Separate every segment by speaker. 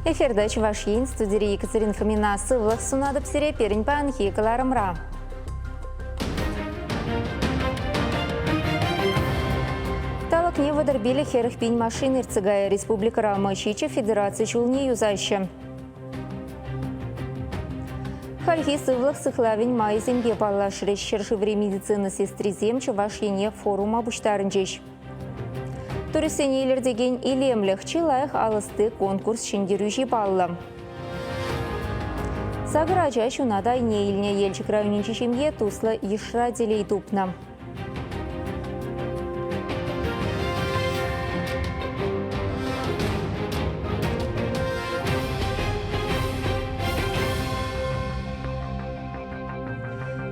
Speaker 1: Эфирта Чӑваш Ен студири Екатерина Фомина сывлӑх сунатӑп сире пирӗн паянхи кӑларӑмра. Талӑкне 35 40 пин машин иртсе кая республикӑра Мӑчичӗ федераци ҫулне юсаҫҫӗ. Хальхи сывлӑх сыхлавӗн майӗсемпе паллашрӗҫ. Ҫӗршыври медицина сестрисем Чӑваш Ене форума пуҫтарӑнчӗҫ. Туристсене илӗртекен илемлӗх чи лайӑх алӑсти конкурс ҫӗнтерӳҫи паллӑ. Сакӑр ача ҫунат айне илнӗ Елчӗк районӗнчи ҫемье туслӑ йышра телей тупнӑ.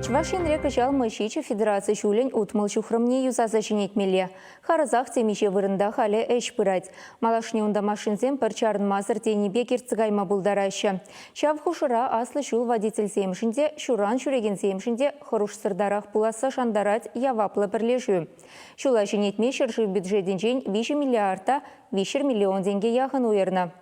Speaker 1: Чӑваш Енре кӑҫал Мӑчичӗ федераци ҫулӗн 60 ҫухрӑмне юсаса ҫӗнетмелле. Харӑсах темиҫе вырӑнта халӗ ӗҫ пырать. Малашне унта машинсем пӗр чарӑнмасӑр тенӗ пек иртсе кайма пултараҫҫӗ. Ҫав хушӑра аслӑ ҫул водительсемшӗн те, ҫуран ҫӳрекенсемшӗн те хӑрушсӑртарах пуласса шантарать яваплӑ пӗрлешӳ. Ҫула ҫӗнетме ҫӗршыв бюджетӗнчен 3 миллиард та 300 миллион тенкӗ яхӑн уйӑрнӑ.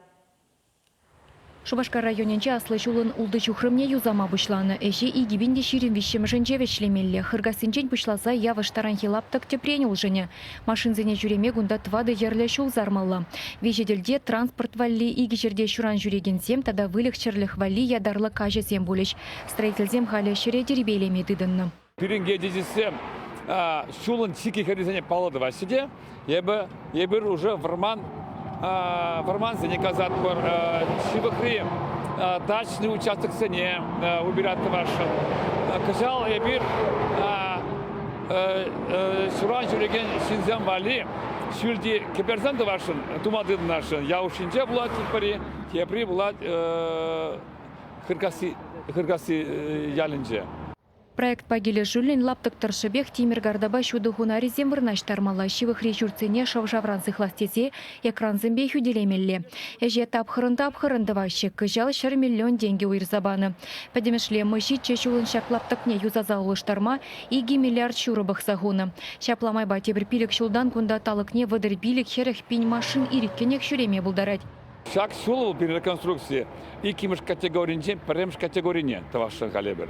Speaker 2: Шупашкар районӗнчи аслӑ ҫулӑн ултӑ ҫухрӑмне юсама пуҫланӑ. Ӗҫе 2023-мӗшӗнче вӗҫлемелле. Хыркассинчен пуҫласа Явӑш таранхи лаптӑк тӗпрен улшӑнӗ. Машинсене ҫӳреме кунта тӑватӑ йӗрлӗ ҫул сармалла. Виҫӗ тӗлте транспорт валли, икӗ ҫӗрте ҫуран ҫӳрекенсем тата выльӑх-чӗрлӗх валли ятарлӑ каҫӑсем пулӗҫ. Строительсем халӗ ҫӗре тирпейлеме тытӑннӑ.
Speaker 3: Пирӗн геодезистсем ҫулӑн чикӗ хӗррисене паллӑ тӑваҫҫӗ те, эпӗ эпир уже вӑрман вӑрмансене касатпӑр, ҫывӑхри дачный участоксене убирать тӑвасшӑн. Кӑҫал эпир ҫуран ҫӳрекен ҫынсем валли ҫӳлти кӗперсем тӑвасшӑн, тума тытӑнасшӑн. Яушинче пулать пӗри, тепри пулать Хыркасси, Хыркасси ялӗнче.
Speaker 2: Проектпа килӗшӳллӗн лаптӑк тӑршшӗпех тимӗр картапа ҫутӑ хунарӗсем вырнаҫтармалла, ҫывӑхри ҫуртсене шӑв-шавран сыхлас тесе экрансемпе хӳтӗлемелле. Ӗҫе тапхӑрӑн-тапхӑрӑн тӑваҫҫӗ. Кӑҫал 100 миллион тенкӗ уйӑрса панӑ. Пӗтӗмӗшле мӑҫиччӗ ҫулӑн ҫак лаптӑкне юсаса улӑштарма 2 миллиард ҫурӑ пӑхса хунӑ. Ҫапла майпа тепӗр пилӗк ҫултан кунта талӑкне 35-40 пин машин ирӗккӗнех ҫӳреме пултарать.
Speaker 3: Ҫак ҫул пирӗн реконструкци иккӗмӗш категоринчен пӗрремӗш категорине тӑвасшӑн халь эпир.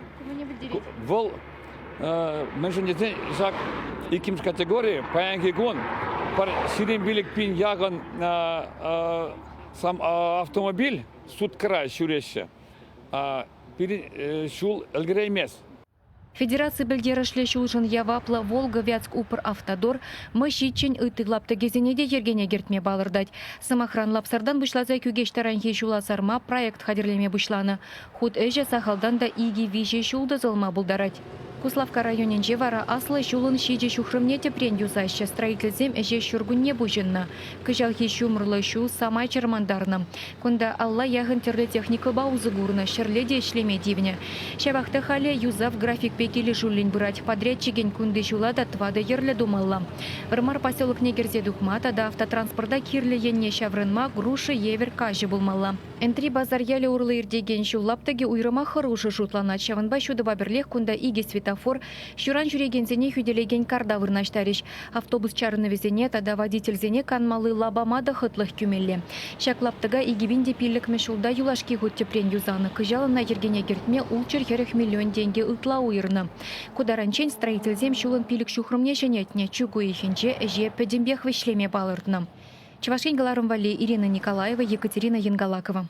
Speaker 3: Вӑл мӗншӗн тесен ҫак иккӗмӗш категори паянхи кун пӗр 25 пин яхӑн сам автомобиль суткӑра ҫӳреҫҫӗ. Пирӗн ҫул ӗлкӗреймест.
Speaker 2: Федераци пӗлтерӗшлӗ ҫулшӑн яваплӑ Волга-Вятск-Упр-Автодор мӑҫиччен ытти лаптӑкӗсене те йӗркене кӗртме палӑртать. Сӑмахран, Лапсартан пуҫласа Кӳкеҫ таранхи ҫула сарма проект хатӗрлеме пуҫланӑ. Хут ӗҫӗ сахалтан та икӗ-виҫӗ ҫул тӑсӑлма пултарать. Куславкка районӗнче вара аслӑ ҫулӑн ҫичӗ ҫухрӑмне тӗпрен юсаҫҫӗ. Строительсем ӗҫе ҫуркунне пуҫӑннӑ. Кӑҫалхи ҫумӑрлӑ ҫул самай чӑрмантарнӑ. Кунта алла яхӑн тӗрлӗ техникӑпа усӑ курнӑ, ҫӗрле те ӗҫлеме тивнӗ. Ҫавах та халӗ юсав графикпе килӗшӳллӗн пырать. Подрядчикӗн кунти ҫула та тӑватӑ йӗрлӗ тумалла. Вӑрмар поселокне кӗрсе тухма тата автотранспорта кирлӗ енне ҫаврӑнма груша евӗр каҫӑ пулмалла. Энтри Пасар ялӗ урлӑ иртекен ҫул лаптӑкӗ уйрӑмах хӑрушӑ шутланать. Ҫавӑнпа ҫутӑпа пӗрлех кунта икӗ светофор, ҫуран ҫӳрекенсене хӳтӗлекен карта вырнаҫтарӗҫ. Автобус чарӑнӑвӗсене тата водительсене канмалли лапама та хӑтлӑх кӳмелле. Ҫак лаптӑка 2005-мӗш ҫулта юлашки хут тӗпрен юсанӑ. Кӑҫал ӑна йӗркене кӗртме 640 миллион тенкӗ ытла уйӑрнӑ. Ку таранччен строительсем ҫулӑн пилӗк ҫухрӑмне ҫӗнетнӗ. Чӳк уйӑхӗнче ӗҫе пӗтӗмпех вӗҫлеме палӑртнӑ. Чӑваш Ен кӑларӑм валли Ирина Николаева, Екатерина Янгалакова.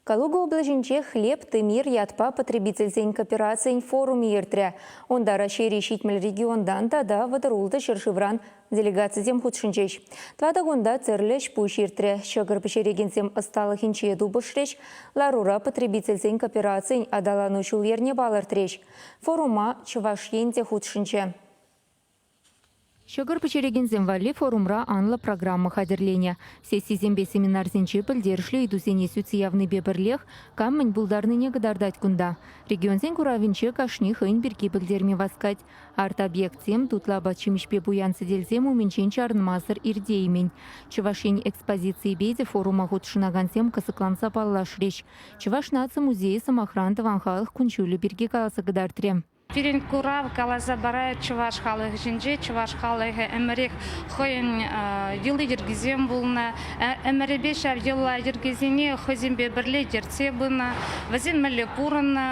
Speaker 1: Калуга облаҫӗнче «Хлеб, ты мир» ятпа потребительсен кооперацийӗн форумӗ иртрӗ. Унта Раҫҫейри 70 регионтан тата 36 ҫӗршывран делегацисем хутшӑнчӗҫ. Тӑватӑ кунта тӗрлӗ ӗҫ-пуҫ иртрӗ. Ҫӑкӑр пӗҫерекенсем ӑсталӑхӗнче тупӑшрӗҫ. Ларура потребительсен кооперацийӗн аталану ҫул-йӗрне палӑртрӗҫ. Форума Чӑваш Ен те хутшӑнчӗ. Ҫӑкӑр пӗҫерекенсем валли форумра анлӑ программа хатӗрленӗ. Сессисемпе семинарсенче пӗлтерӗшлӗ ыйтусене сӳтсе явнипе пӗрлех кам мӗн пултарнине кӑтартать кунта. Регионсен куравӗнче кашни хӑйӗн пирки пӗлтерме васкать. Арт-объектсем тутлӑ апат-ҫимӗҫпе пуян сӗтелсем умӗнчен чарӑнмасӑр иртеймӗн. Чӑваш Ен экспозицийӗпе те форума хутшӑнакансем кӑсӑкланса паллашрӗҫ. Чӑваш наци музейӗ, сӑмахран, тӑван халӑх кун-ҫулӗ пирки каласа кӑтартрӗ.
Speaker 4: Пирӗн курав каласа парать чӑваш халӑхӗ ҫинче. Чӑваш халӑхӗ ӗмӗрех хӑйӗн йӑли-йӗркисем пулнӑ. Ӗмӗрӗпе ҫав йӑла-йӗркесене хӑйсемпе пӗрле ертсе пынӑ. Вӗсем мӗнле пурӑннӑ,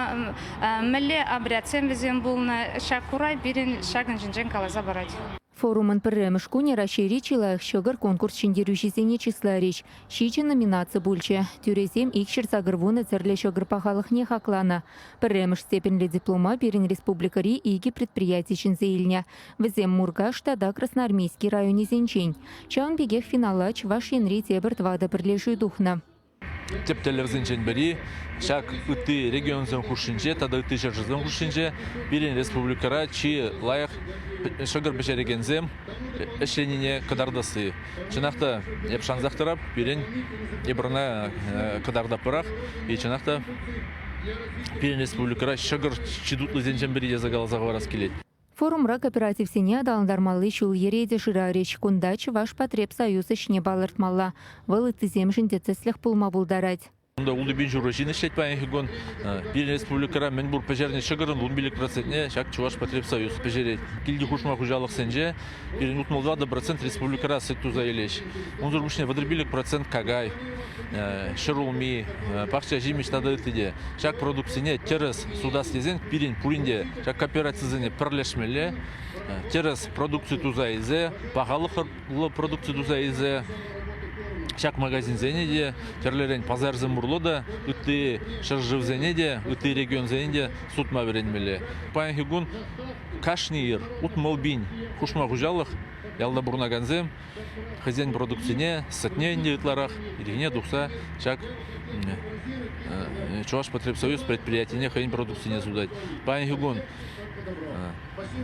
Speaker 4: мӗнле обрядсем вӗсем пулнӑ. Ҫак курав пирӗн ҫакӑн ҫинчен каласа парать.
Speaker 1: Форумӑн пӗрремӗш кунӗ Раҫҫейри чи лайӑх ҫӑкӑр конкурс ҫӗнтерӳҫисене чысларӗҫ. Ҫичӗ номинаци пулчӗ. Тӳресем 280 тӗрлӗ ҫӑкӑр пахалӑхне хакланӑ. Пӗрремӗш степеньлӗ диплома пирӗн республикӑри икӗ предприяти ҫӗнсе илнӗ. Вӗсем Муркаш тата Красноармейски районӗсенчен. Ҫавӑн пекех финала Чӑваш Енри тепӗр тӑватӑ пӗрлешӳ тухнӑ.
Speaker 5: Тӗп тӗллевсенчен пӗри ҫак ытти регионсем хушшинче тата ытти ҫӗршывсем хушшинче пирӗн республикӑра чи лайӑх ҫӑкӑр пӗҫерекенсем ӗҫленине кӑтартасси. Чӑнах та, эп шансах тӑрап, пирӗн эпир ӑна кӑтартатпӑрах. И чӑнах та пирӗн республикӑра ҫӑкӑр чи тутлисенчен пӗри тесе каласа хӑварас килет.
Speaker 1: Форумра кооперативсене аталантармалли ҫул-йӗре те шырарӗҫ. Кунта Чӑвашпотребсоюз ӗҫне палӑртмалла. Вӑл ыттисемшӗн те тӗслӗх пулма пултарать.
Speaker 5: Унта 6,5 ҫын ӗҫлет паянхи кун. Пирӗн республикӑра мӗн пур пӗҫернӗ ҫӑкӑрӑн 15 процентне ҫак Чӑвашпотребсоюз пӗҫерет. Килти хушма хуҫалӑхсенче пирӗн 64% республикӑра сӗт туса илеҫ. Унсӑр пуҫне 35% какай, ҫӗрулми, пахча ҫимӗҫ тата ытти те. Ҫак продуктсене тӗрӗс сутас тесен пирӗн пурин те ҫак кооперацисене пӗрлешмелле, тӗрӗс продукци туса илсе, пахалӑхлӑ продукци туса илсе ҫак магазинсене те, тӗрлӗрен пасарсем урлӑ та, ытти ҫӗршывсене те, ытти регионсене те сутма вӗренмелле. Паянхи кун кашни ир 60 000 хушма хуҫалӑх ялта пурӑнакансем хӑйсен продукцине, сӗтне ӗнтӗ ытларах ирхине тухса ҫак Чӑвашпотребсоюз предприятине хӑйӗн продукцине сутать. Паянхи кун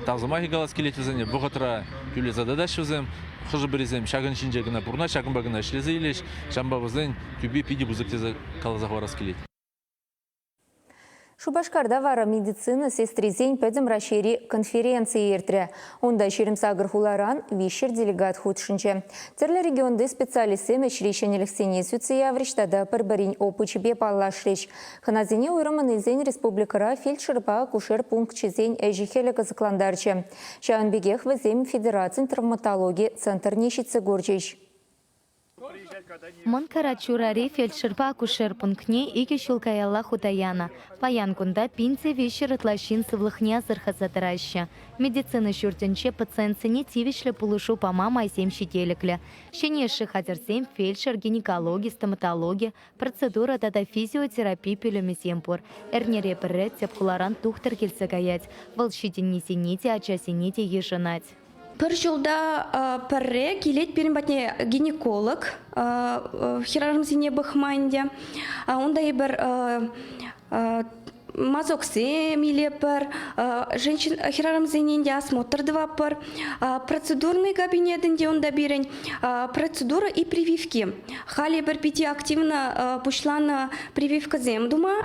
Speaker 5: тав сӑмахӗ калас килет вӗсене, вӑхӑтра тӳлесе татаҫҫӗ вӗсем. Хӑшӗ-пӗрисем ҫакӑн ҫинче кӑна пурӑнаҫ, ҫакӑнпа кӑна ӗҫлесе илӗҫ. Ҫавӑнпа вӗсен тӳпи питӗ пысӑк тесе каласа хӑварас килет.
Speaker 1: Шупашкарта вара медицина сестрисен Пӗтӗм Раҫҫейри конференцийӗ иртрӗ. Унта 28 хуларан 300 делегат хутшӑнчӗ. Тӗрлӗ регионти специалистсем ӗҫри ҫӗнӗлӗхсене сӳтсе яврӗҫ тата пӗр-пӗрин опычӗпе паллашрӗҫ. Хӑнасене уйрӑммӑн илсен республикӑра фельдшерпа акушер пункчӗсен ӗҫӗ-хӗлӗ кӑсӑклантарчӗ. Ҫавӑн пекех вӗсем федерацин травматологи центрне ҫитсе курчӗҫ.
Speaker 6: Мӑн Карачурари фельдшерпа акушер пунктне икӗ ҫул каялла хута янӑ. Паян кунта 1300 ытла ҫын сывлӑхне асӑрхаса тӑраҫҫӗ. Медицина ҫуртӗнче пациентсене тивӗҫлӗ пулӑшу пама майсем ҫителӗклӗ. Ҫӗнӗ йышши хатӗрсем, фельдшер, гинекологи, стоматологи, процедура тата физиотерапи пӳлӗмӗсем пур. Эрнере пӗрре тӗп хуларан тухтӑр килсе каять. Вӑл ҫитӗннисене те, ачасене те йышӑнать.
Speaker 7: Пӗр ҫулта пӗрре килет пирӗн патне гинеколог хӗрарӑмсене пӑхма ӗнтӗ. Унта эпир мазоксем илетпӗр, женщин хӗрарӑмсене ӗнтӗ осмотр тӑватпӑр. Процедурный кабинет ӗнтӗ унта пирӗн процедура и прививки. Халь эпир питӗ активно пуҫланӑ прививкӑсем тума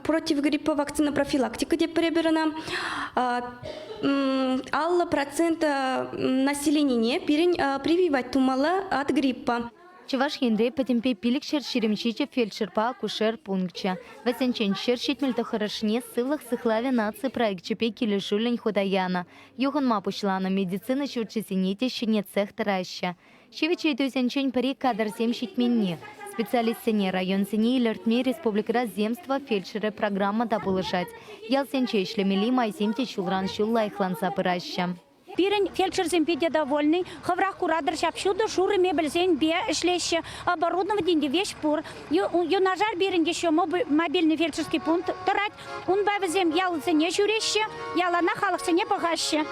Speaker 7: против гриппа вакцина профилактика тетпӗр эпир ӑна. 50% населенине пирӗн прививать тумалла от гриппа.
Speaker 6: Чӑваш Енре пӗтӗмпе 527 фельдшерпа акушер пункчӗ. Вӗсенчен 179-шне Сывлӑх сыхлавӗ наци проекчӗпе килӗшӳллӗн хута янӑ. Юхӑнма пуҫланӑ медицина ҫурчӗсене те ҫӗнетсех тӑраҫҫӗ. Ҫивӗч ыйтусенчен пӗри кадрсем ҫитменни. Специалистсене районсене илӗртме республикӑра Земство фельдшерӗ программа та пулӑшать. Ялсенче ӗҫлемелли майсем те ҫулран ҫул лайӑхланса пыраҫҫӗ.
Speaker 8: Пирӗн фельдшерсем питӗ довольны. Хӑвӑрах куратӑр, ҫап-ҫутӑ шурӑ мебельсемпе ӗҫлеҫҫӗ. Оборудовани те веҫ пур. Юнашар пирӗн еще мобильный фельдшерский пункт тӑрать. Унпа вӗсем ялсене ҫӳреҫҫӗ, яланах халӑхсене пӑхаҫҫӗ.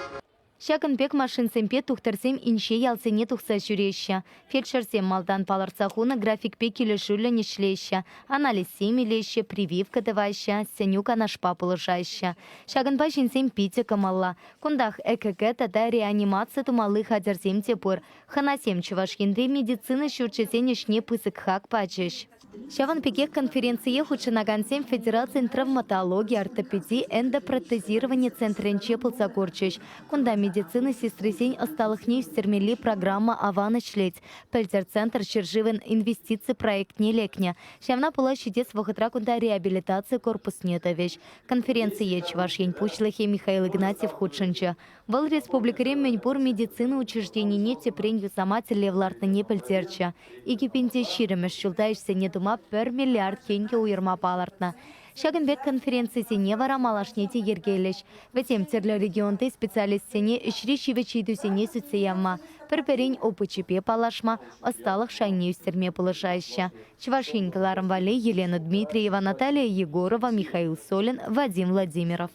Speaker 6: Ҫакӑн пек машинсемпе тухтӑрсем инҫе ялсене тухса ҫӳреҫҫӗ. Фельдшерсем малтан палӑртса хунӑ графикпе килӗшӳллӗн ӗҫлеҫҫӗ, анализсем илеҫҫӗ, прививка тӑваҫҫӗ, сӗнӳ-канашпа пулӑшаҫҫӗ. Ҫакӑнпа ҫынсем питӗ кӑмӑллӑ. Кунтах ЭКГ тата реанимаци тумалли хатӗрсем те пур. Хӑнасем Чӑваш Енри медицина ҫурчӗсен ӗҫне пысӑк хак пачӗҫ. Ҫавӑн пекех конференцие хутшӑнакансем федерацин травматологи, ортопеди, эндопротезировани центрӗнче пулса курчӗҫ. Кунта медицина сестрисен ӑсталӑхне ӳстермелли программа аван ӗҫлет. Пӗлтӗр центр ҫӗршывӑн инвестици проектне лекнӗ. Ҫавна пула ҫитес вӑхӑтра кунта реабилитаци корпусне тӑвӗҫ. Конференцие Чӑваш Ен Пуҫлӑхӗ Михаил Игнатьев хутшӑнчӗ. Вӑл республикӑри мӗнпур медицина учрежденине тӗпрен юсама тӗллев лартнине пӗлтерчӗ. 2020-мӗш ҫулта ӗҫсене тума пӗр миллиард тенкӗ уйӑрма палӑртнӑ. Ҫакӑн пек конференцисене вара малашне те йӗркелӗҫ. Вӗсем тӗрлӗ регионти специалистсене ӗҫри ҫивӗч ыйтусене сӳтсе явма, пӗр-пӗрин опычӗпе паллашма, ӑсталӑх шайне ӳстерме пулӑшаҫҫӗ. Чӑваш Ен кӑларӑм валли Елена Дмитриева, Наталия Егорова, Михаил Солин, Вадим Владимиров.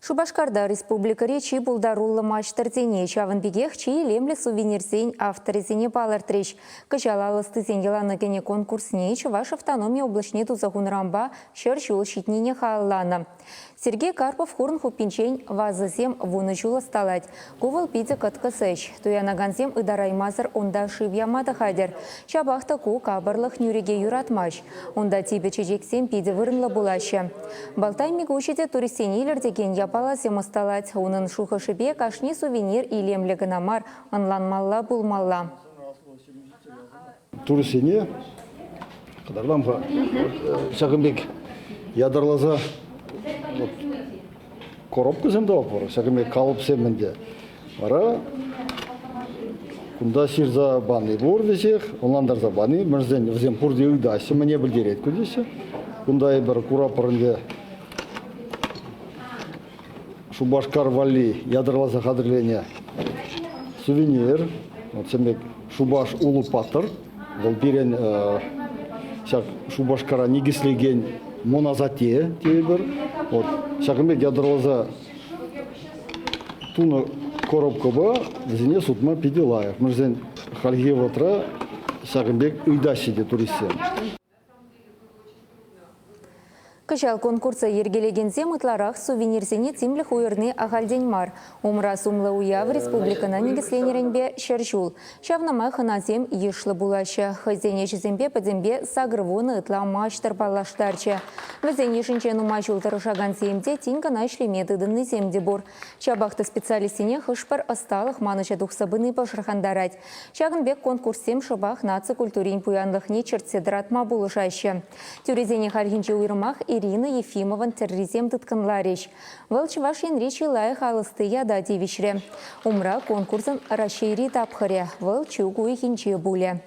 Speaker 1: Шупашкарта республикӑри чи пултаруллӑ маҫтӑрсене, ҫавӑн пекех чи илемлӗ сувенирсен авторӗсене палӑртрӗҫ. Кӑҫал ал ӑстисен йӑлана кӗнӗ конкурсне Чӑваш автономи облаҫне туса хунӑранпа 100 ҫул ҫитнине халалланӑ. Сергей Карпов хурӑн хуппинчен вазӑсем вунӑ ҫул ӑсталать. Ку вӑл питӗ кӑткӑс ӗҫ. Туянакансем ытараймасӑр унта шыв яма та хатӗр. Ҫапах та ку капӑрлӑх нӳрӗке юратмасть. Унта типӗ чечексем питӗ вырӑнлӑ пулаҫҫӗ. Балтай Микуҫӗ те туристсене илӗртекен япаласем ӑсталать. Унӑн шухӑшӗпе кашни сувенир илемлӗ кӑна мар, ӑнланмалла пулмалла.
Speaker 9: Туристсене кӑтартам-ха. Ҫакӑн пек ятарласа коробкӑсем тӑватпӑр, ҫакӑн пек калӑпсем ӗнтӗ. Вара кунта ҫырса пани пур веҫех, ӑнлантарса пани, мӗншӗн вӗсем пурте ыйтаҫҫӗ, мӗне пӗлтерет ку теҫҫӗ. Кунта эпир куратпӑр ӗнтӗ Шупашкар валли ятарласа хатӗрленӗ сувенир. Вот ҫавӑн пек Шупаш Улӑп паттӑр. Вӑл пирӗн ҫак Шупашкара никӗслекен мӑн асатте тейӗпӗр. Вот ҫакӑн пек ятарласа тунӑ коробкӑпа вӗсене сутма питӗ лайӑх. Мӗншӗн хальхи вӑхӑтра ҫакӑн пек ыйтаҫҫӗ те туристсем.
Speaker 1: Кӑҫал конкурса йӗркелекенсем ытларах сувенирсене тимлӗх уйӑрни ахальтен мар. Умра сумлӑ уяв республикӑна никӗсленӗренпе 100 ҫул. Ҫавна май хӑнасем йышлӑ пулаҫҫӗ. Хӑйсен ӗҫӗсемпе пӗтӗмпе 80 ытла маҫтӑр паллаштарчӗ. Вӗсен йышӗнче нумай ҫул тӑрӑшакансем те, тин кӑна ӗҫлеме тытӑннисем те пур. Ҫапах та специалистсене хӑш-пӗр ӑсталӑх манӑҫа тухса пыни пӑшӑрхантарать. Ҫакӑн пек конкурссем шӑпах наци культурин пуянлӑхне чӗртсе тӑратма пулӑшаҫҫӗ. Тӳресене хальхинче уйрӑмах Ирина Ефимован тӗррисем тыткӑнларӗҫ. Вӑл Чӑваш Енри чи лайӑх алӑсти ята тивӗҫрӗ. Умра конкурсӑн Раҫҫейри тапхӑрӗ. Вӑл чӳк уйӑхӗнче пулӗ.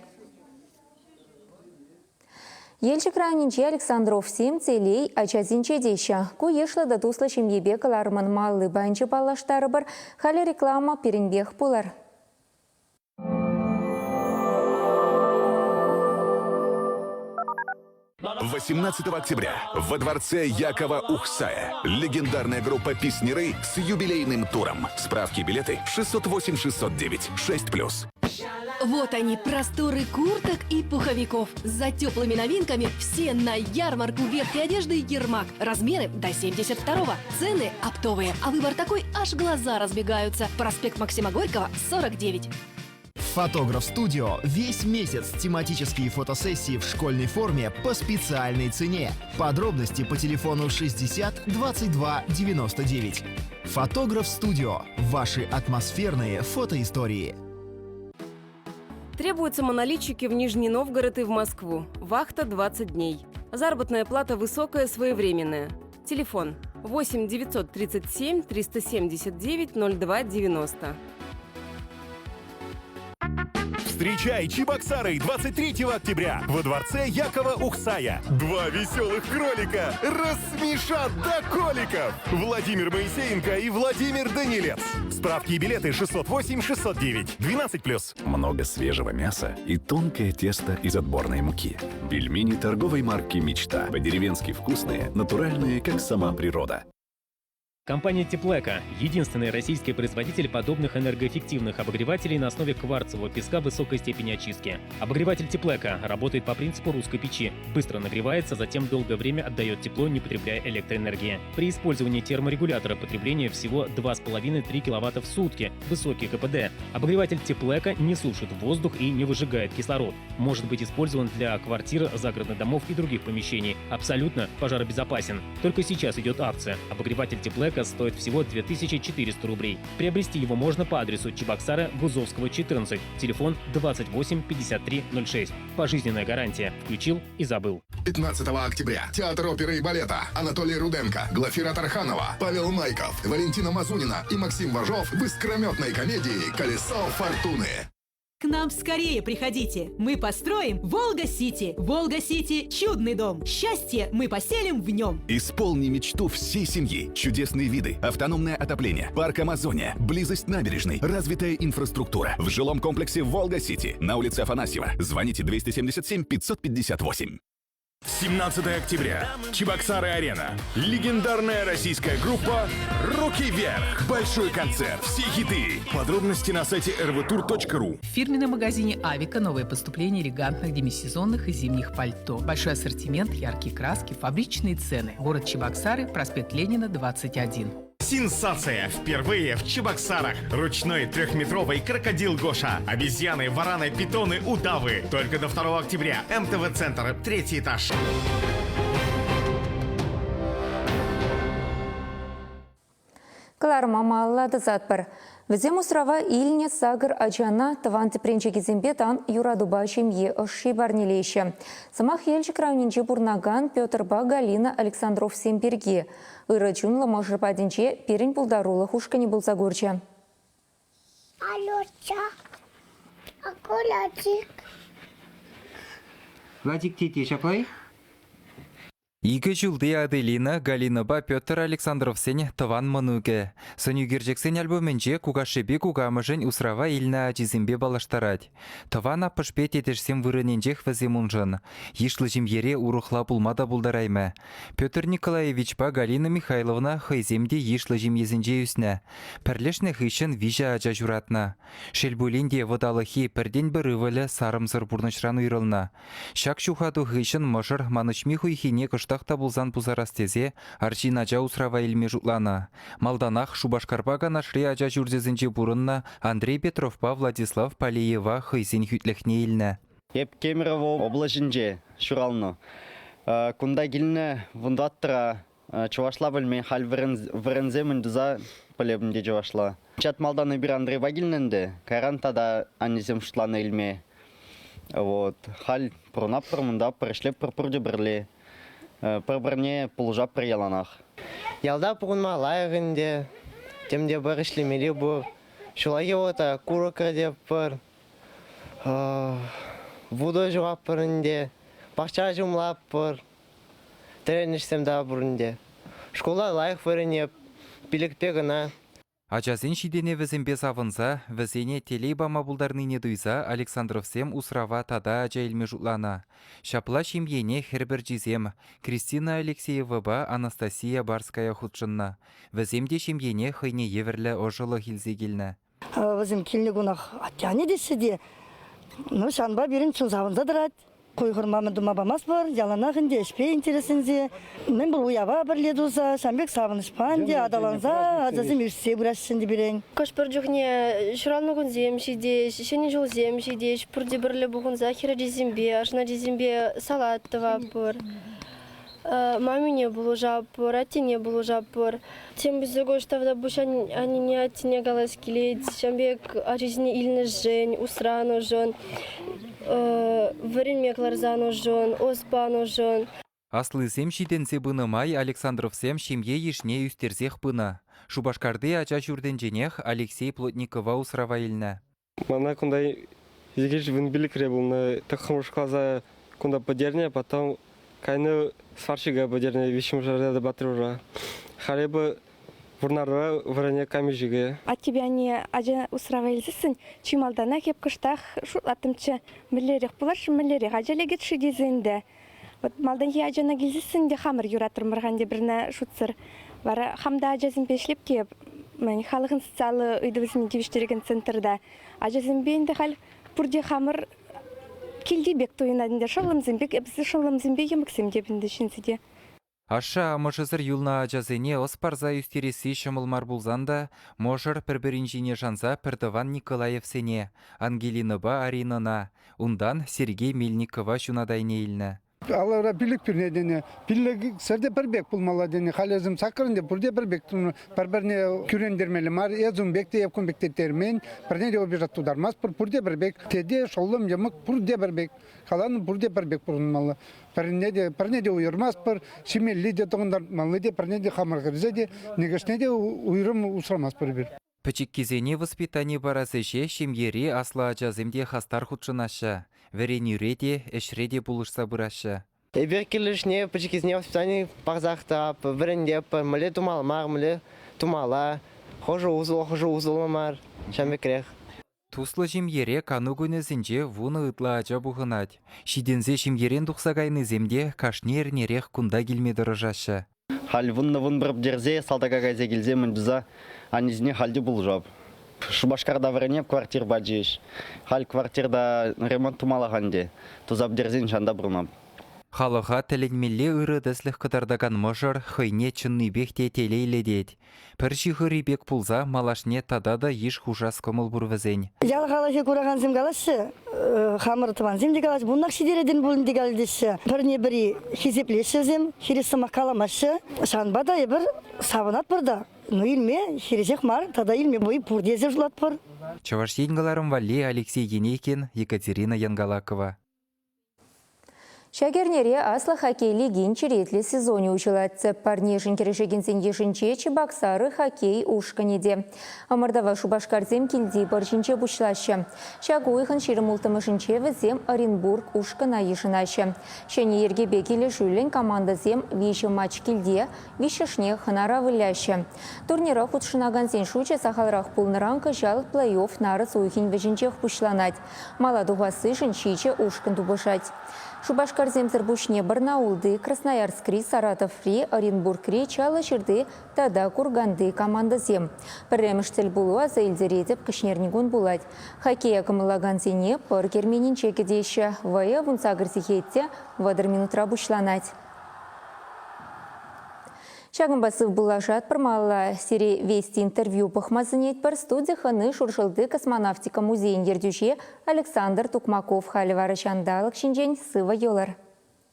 Speaker 1: Елчӗк районӗнчи Александровсем телей ачасенче теҫҫӗ. Ку йышлӑ та туслӑ ҫемьепе кӑларӑмӑн малли пайӗнче паллаштарӑпӑр. Халӗ реклама пирӗнпех пулӑр.
Speaker 10: 18 октября во дворце Якова Ухсая легендарная группа «Песнеры» с юбилейным туром. Справки и билеты 608 609 6+.
Speaker 11: Вот они, просторы курток и пуховиков. За теплыми новинками все на ярмарку верхней одежды «Ермак». Размеры до 72-го. Цены оптовые, а выбор такой, аж глаза разбегаются. Проспект Максима Горького, 49.
Speaker 12: Фотограф Студио весь месяц тематические фотосессии в школьной форме по специальной цене. Подробности по телефону 60 22 99. Фотограф Студио. Ваши атмосферные фотоистории.
Speaker 13: Требуются монолитчики в Нижний Новгород и в Москву. Вахта 20 дней. Заработная плата высокая, своевременная. Телефон 8 937 379 02 90.
Speaker 10: Встречай Чебоксары 23 октября во дворце Якова Ухсая. Два веселых кролика рассмешат до коликов. Владимир Моисеенко и Владимир Данилец. Справки и билеты 608 609 12+.
Speaker 14: Много свежего мяса и тонкое тесто из отборной муки. Пельмени торговой марки «Мечта». По-деревенски вкусные, натуральные, как сама природа.
Speaker 15: Компания «Теплэко» – единственный российский производитель подобных энергоэффективных обогревателей на основе кварцевого песка высокой степени очистки. Обогреватель «Теплэко» работает по принципу русской печи. Быстро нагревается, затем долгое время отдает тепло, не потребляя электроэнергии. При использовании терморегулятора потребление всего 2,5-3 киловатта в сутки, высокий КПД. Обогреватель «Теплэко» не сушит воздух и не выжигает кислород. Может быть использован для квартир, загородных домов и других помещений. Абсолютно пожаробезопасен. Только сейчас идет акция. Обогреватель «Теплэко» «Теплэко» стоит всего 2400 рублей. Приобрести его можно по адресу Чебоксары, Гузовского, 14, телефон 28 53 06. Пожизненная гарантия. Включил и забыл.
Speaker 16: 15 октября. Театр оперы и балета. Анатолий Руденко, Глафира Тарханова, Павел Майков, Валентина Мазунина и Максим Важов в искрометной комедии «Колесо фортуны».
Speaker 17: К нам скорее приходите. Мы построим Волга-Сити. Волга-Сити – чудный дом. Счастье мы поселим в нем.
Speaker 14: Исполни мечту всей семьи. Чудесные виды, автономное отопление, парк Амазония, близость набережной, развитая инфраструктура. В жилом комплексе «Волга-Сити» на улице Афанасьева. Звоните 277 558.
Speaker 10: 17 октября. Чебоксары-Арена. Легендарная российская группа «Руки вверх». Большой концерт. Все хиты. Подробности на сайте rvtour.ru.
Speaker 18: В фирменном магазине «Авика» новое поступление элегантных демисезонных и зимних пальто. Большой ассортимент, яркие краски, фабричные цены. Город Чебоксары, проспект Ленина, 21.
Speaker 19: Сенсация! Впервые в Чебоксарах. Ручной трехметровый крокодил Гоша. Обезьяны, вараны, питоны, удавы. Только до 2 октября. МТВ-центр, третий этаж.
Speaker 1: Кӑларӑма малалла тӑсатпӑр. Вӗсем усрава илнӗ сакӑр ачана тӑван тӗпренчӗкӗсемпе тан юратупа ҫемье ӑшши парнелеҫҫӗ. Сӑмах Елчӗк районӗнче пурӑнакан Петрпа Галина Александровсем пирки. Ырӑ чунлӑ мӑшӑр патӗнче пирӗн пултарулӑх ушкӑнӗ пулса курчӗ.
Speaker 20: Алёша, акулячик.
Speaker 21: Владик тете ҫапла-и?
Speaker 22: Икӗ ҫулти Аделина Галинӑпа Петр Александровсен тӑван мӑнукӗ. Сӑнӳкерчӗксен альбомӗнче кукашшӗпе кукамӑшӗн усрава илнӗ ачисемпе паллаштарать. Тӑван аппӑшпе тетӗшсем вырӑнӗнчех вӗсем уншӑн. Йышлӑ ҫемьере урӑхла пулма та пултараймӗ. Петр Николаевичпа Галина Михайловна хӑйсем те йышлӑ ҫемьесенче ӳснӗ. Пӗрлешнӗ хыҫҫӑн виҫӗ ача ҫуратнӑ. Шел пулин те вӑталӑххи пӗртен-пӗр ывӑлӗ сарӑмсӑр пурнӑҫран уйрӑлнӑ. Ҫак ҫухату хыҫҫӑн мӑшӑр манӑҫми хуйхине кӑштах та пулсан пусарас тесе арҫын ача усрава илме шутланӑ. Малтанах Шупашкарпа Канашри ача ҫурчӗсенче пурӑннӑ Андрей Петровпа Владислав Палеева хӑйсен хӳтлӗхне илнӗ.
Speaker 23: Эп Кемерово облаҫӗнче ҫуралнӑ. Кунта килнӗ вунтӑваттӑра чӑвашла пӗлмен, халь вӗренсе мӗн туса пӗлетӗп те чӑвашла. Чат малтан эпир Андрейпа килнӗ ӗнтӗ, кайран тата аннесем шутланӑ илме. Вот. Халь пурӑнатпӑр, мунтаппӑр, ӗҫлетпӗр пурте пӗрле. Пӗр-пӗрне пулӑшатпӑр яланах.
Speaker 24: Ялта пурӑнма лайӑх ӗнтӗ, тем те пӗр ӗҫлемелли пур. Ҫуллахи вӑхӑтра курӑк кӗртетпӗр, вутӑ ҫураппӑр ӗнтӗ, пахча ҫумлатпӑр, тӗренӗҫсем та пур ӗнтӗ. Шкулта лайӑх вӗренеп, пилӗкпе кӑна.
Speaker 22: Ачасен ҫитӗнӗвӗсемпе савӑнса, вӗсене телей пама пултарнине туйса Александровсем усрава тата ача илме шутланӑ. Ҫапла ҫемьене хӗр пӗрчисем, Кристина Алексеевӑпа Анастасия Барская хутшӑннӑ. Вӗсем те ҫемьене хӑйне евӗрлӗ ӑшӑлӑх илсе килнӗ.
Speaker 25: Вӗсем килнӗ кунах атте-анне теҫҫӗ те, ну, ҫавӑнпа пирӗн чун савӑнса тӑрать. Хуйхӑрма мӗн тума памастпӑр, яланах ӗнтӗ ӗҫпе интересленсе, мӗн пур уява пӗрле туса, ҫавӑн пек савӑнӑҫпа ӗнтӗ аталанса ачасем ӳссе пыраҫҫӗ ӗнтӗ пирӗн.
Speaker 26: Хӑш-пӗр чухне ҫуралнӑ кунсем ҫитеҫ, Ҫӗнӗ ҫулсем ҫитеҫ, пурте пӗрле пухӑнса хӗрачасемпе, арҫын ачасемпе салат тӑватпӑр. Мамине пулӑшатпӑр, аттене пулӑшатпӑр. Тем пысӑкӑш тавтапуҫ аннене, аттене калас килет. Ҫавӑн пек ачасене илнӗшӗн, усранӑшӑн, вӗренме кӑларсанӑшӑн, ӑс панӑшӑн.
Speaker 22: Аслисем ҫитӗнсе пынӑ май Александровсем ҫемье йышне ӳстерсех пынӑ. Шупашкарти ача ҫуртӗнченех Алексей Плотникова усрава илнӗ.
Speaker 27: Мана кунта йӗкӗш вунпиллӗкре пулнӑ. Тӑххӑрмӗш класа кунта пӗтернӗ, потом кайнӑ сварщика пӗтернӗ виҫҫӗмӗш разряда патрура. Халь эпӗ Вӑрнарра вӗренӗ камерщикӗ.
Speaker 7: Аттепе анне ача усрава илсессӗн чи малтанах эп кӑштах шутлаттӑмччӗ, мӗнлерех пулать-ши, мӗнлерех ача лекет-ши тесе ӗнтӗ. Вот малтанхи ачана килсессӗн те хамӑр юратрӑмӑр-ха ӗнтӗ пӗрне шутсӑр. Вара хам та ачасемпе ӗҫлеп те мӗн халӑхӑн социаллӑ ыйтӑвӗсене тивӗҫтерекен центрта ачасемпе ӗнтӗ халь пурте хамӑр килти пек туйӑнать ӗнтӗ шӑллӑмсем пек, эпӗ шӑллӑмсемпе йӑмӑксем те ӗнтӗ ҫынси те.
Speaker 22: Ашшӗ-амӑшӗсӗр юлнӑ ачасене ӑс парса ӳстересси ҫӑмӑл мар пулсан та мӑшӑр пӗр-пӗрин ҫине шанса пӗртӑван Николаевсене, Ангелинӑпа Аринӑна, унтан Сергей Мельникова ҫунат айне илнӗ.
Speaker 2: Алӑра пилӗк пӳрне тенӗ. Пиллӗксӗр те пӗр пек пулмалла тенӗ. Халӗ вӗсем саккӑрӑн те пурте пӗр пек тунӑ. Пӗр-пӗрне кӳрентермелле мар. Эс ун пек те, эп кун пек теттермен. Пӗрне те обижать тутармастпӑр. Пурте пӗр пек. Тете, шӑллӑм, йӑмӑк пурте пӗр пек. Каланӑ пурте пӗр пек пурӑнмалла. Пӗрне те, пӗрне те уйӑрмастпӑр. Ҫимелли те, тӑхӑнтартмалли те, пӗрне те хамӑр кӗрсе те, нихӑшне те уйрӑм усрамастпӑр эпир.
Speaker 22: Пӗчӗккисене воспитани парас ӗҫе ҫемьери аслӑ ачасем те хастар хутшӑнаҫҫӗ, вӗренӳре те, ӗҫре те пулӑшса пыраҫҫӗ.
Speaker 24: Эпир килӗшне пӗчӗккисене воспитани парсах тӑратпӑр, вӗрентетпӗр, мӗнле тумалла мар, мӗнле тумалла, хӑшӗ усӑллӑ, хӑшӗ усӑллӑ мар, ҫавӑн пекрех.
Speaker 22: Туслӑ ҫемьере кану кунӗсенче вунӑ ытла ача пухӑнать. Ҫитӗнсе ҫемьерен тухса кайнисем те кашни эрнерех кунта килме тӑрӑшаҫҫӗ.
Speaker 23: Халь вуннӑ-вунпӗр пӗтерсе салтака кайса килсе мӗн туса аннесене халь те пулӑшап. Шупашкарта вӗренеп, квартир пачӗҫ. Халь квартирта ремонт тумалӑх ӗнтӗ. Туса пӗтерсен ҫанта пурӑнап.
Speaker 22: Халӑха тӗлӗнмелле ырӑ тӗслӗх кӑтартакан мӑшӑр хӑйне чӑннипех те телейлӗ тет. Пӗр ҫыхӑри пек пулса малашне тата та йыш хушас кӑмӑл пур вӗсен.
Speaker 25: Ял халӑхӗ куракансем калаҫҫӗ, хамӑр тӑвансем те калаҫҫӗ, вуннах ҫитеретӗн пулин те теҫҫӗ. Пӗрне-пӗри хисеплеҫҫӗ вӗсем, хирӗҫ сӑмах каламаҫҫӗ. Ҫавӑнпа та эпир савӑнатпӑр та. Ну, илме хирӗҫех мар, тата илме вӑй пур тесе шутлатпӑр.
Speaker 22: Чӑваш Ен кӑларӑм валли Алексей Енейкин, Екатерина Янгалакова.
Speaker 1: Ҫак эрнере Аслӑ хоккей лигин черетлӗ сезонӗ уҫӑлать. Тӗп парнешӗн кӗрешекенсен йышӗнче Чебоксары хоккей ушкӑнӗ те. Ӑмӑртӑва Шупашкарсем килти пӑр ҫинче пуҫлаҫҫӗ. Ҫак уйӑхӑн 26-мӗшӗнче вӗсем Оренбург ушкӑна йышӑнаҫҫӗ. Ҫӗнӗ йӗркепе килӗшӳллӗн командӑсем виҫӗ матч килте, виҫҫӗшне хӑнара выляҫҫӗ. Турнира хутшӑнакансен шучӗ сахалрах пулнӑран кӑҫал плей-офф нарӑс уйӑхӗн вӗҫӗнчех пуҫланать. Мала тухассишӗн ҫичӗ ушкӑн тупӑшать. Шупашкарсемсӗр пуҫне Барнаулти, Красноярскри, Саратоври, Оренбургри, Чаллӑ-Ҫырти тата Курганти командӑсем. Пӗрремӗш тӗлпулу аса илтеретӗп, кӗҫнерникун пулать. Хоккея кӑмӑллакансене пӑр керменӗнче кӗтеҫҫӗ. Вӑйӑ 18 сехет те 30 минутра пуҫланать. Ҫакӑнпа сывпуллашатпӑр малалла. Сире Вести интервью пӑхма сӗнетпӗр. Студи хӑни Шуршӑлти космонавтика музейӗн ертӳҫи Александр Тукмаков халӗ вара ҫанталӑк ҫинчен сывӑ юлӑр.